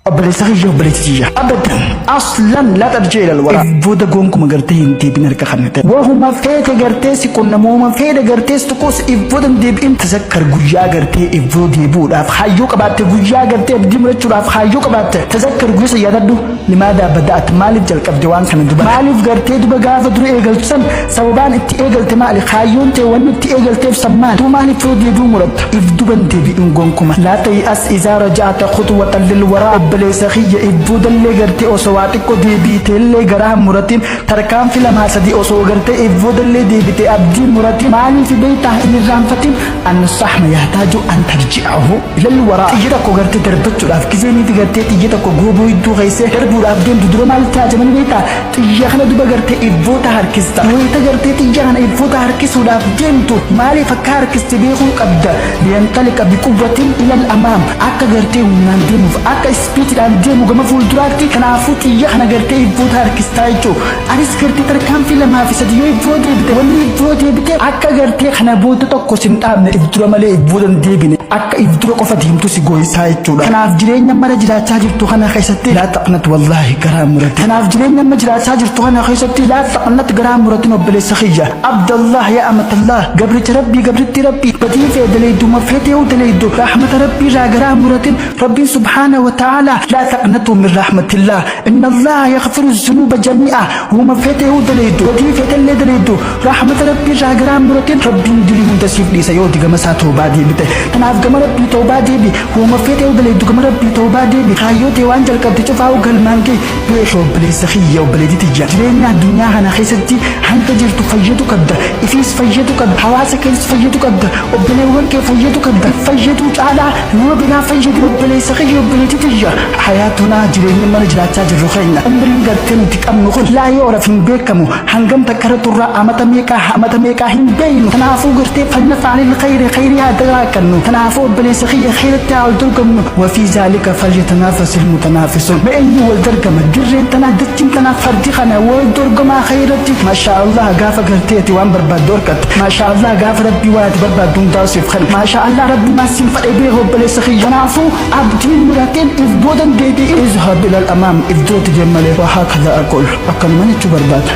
Obboleessa kiyya, obboleettii tiyya. Abadan aslan laa tarji'a ilal waraa. If booda gonkuma gartee hin deebiin harka kannite. Wahuma feete gartee si qunnamu, feete gartee si tuqus, if booda hin deebi'in. Tazakkar guyyaa gartee if booda deebi'uudhaaf hayyoo qabaatte, guyyaa gartee abdii murachuudhaaf hayyoo qabaatte. Tazakkar guyyaa san yaadadhu. Limaadaa bada'at, maaliif jalqabde waan kana duba? Maaliif gartee duba gaafa dura eegaltu san sababaan itti eegalte maali? Kaayyoon ta'e wanni itti eegalteef san maali? Tu maaliif yoo deebi'uu muratta? If duban deebi'in gonkuma. Laa tayi'as izaa raja'ata khuxwatan lil waraa. Obboleessa kiyya, if boodallee gartee osoo waa xiqqoo deebiiteellee garaa hin muratin. Tarkaanfi lamaa sadii osoo gartee if boodallee deebite abdii muratin. Maaliif beektaa? Hin irraanfatin anna sahma yahtaaju an tarji'ahu ilal waraa. Xiyya tokko gartee darbachuudhaaf gizeenii fi gartee xiyya tokko gooboo hedduu keessee darbuudhaaf deemtu dura maal taajamanii beektaa? Xiyya kana duba gartee ibboota harkista. Wayita gartee xiyya kana ibboota harkisuudhaaf deemtu maaliif akka harkiste beekuu qabda. Liyantaliqa biquwwatin ilal amaam, akka gartee humnaan deemuuf, akka ispiitiidhaan deemu gama fuulduraatti. Kanaafuu xiyya kana gartee ibboota harkistaa jechuudha. Anis gartee tarkaanfii lamaa fi sadii yoo ibboo deebite, wanni ibboo deebite akka gartee kana booda tokko sin dhaabne, if dura malee if booda hin deebine, akka if dura qofa deemtu si gooyisaa jechuudha. Kanaaf jireenya mara jiraachaa jirtu kana keessatti laa taqnat, wallaahi garaa murate. Kanaaf jireenya amma jiraachaa jirtu kana keessatti laa taqnat, garaa muratin obboleessa kiyya. Abdallah yaa amatallah, gabricha rabbii, gabritti rabbii, badii fee daleeydu, mafeetee daleeydu, rahmata rabbii irraa garaa muratin. Rabbiin subhaana wa ta'ala, laa taqnatu min rahmatillah, inna allaha yaghfiru dhunuuba jamii'a. Wama feetee daleeydu, badii feetellee daleeydu, rahmata rabbii irraa garaa muratin. Rabbiin dilii hunda siif dhiisa yoo gama isaa toobaa deebite. Kanaaf gama rabbii toobaa deebi. Wama feetee daleeydu, gama rabbii toobaa deebi. Kaayyoo ta'e waan jalqabde cufaa'u galmaan ga'e. Beeki obboleessa kiyya, obboleettii tiyya, jireenya addunyaa kana keessatti hanga jirtu fayyadu qabda. Ifiis fayyadu qabda, hawaasa keessa fayyadu qabda, obboleewwan kee fayyadu qabda. Fayyaduu caalaa nama biraa fayyadu. Obboleessa kiyya, obboleettii tiyya, hayaatunaa, jireenya mana jiraachaa jirru keenya, umriin gartee nuti qabnu kun laa yooraf hin beekamu. Hangam takka irra turraa, amata meeqaa, amata meeqaa hin beeynu. Kanaafuu gartee falnafaalil khayri, khayrii haa dalaaqannu. Kanaafuu obboleessa kiyya, khayratti haa wal dorgomnu. Wafii zaalika falyatanaafasil mutanaafisuun. Ma eenyu wal dorgama? Dirreen tanaa, dachiin tanaa, fardi kana wal dorgomaa khayratti. Maashaa Allah gaafa gartee ati waan barbaaddu harkatte. Maashaa Allah gaafa rabbii waan ati barbaaddu hundaa siif kenna. Maashaa Allah rabbi maal siin fadhe beeku, obboleessa kiyya. Kanaafuu abdiin murateen if boodan deebi'in. Izhab ilal amaam, if duratti deem malee. Waa haakadha aqul, akkanuma jechuu barbaada.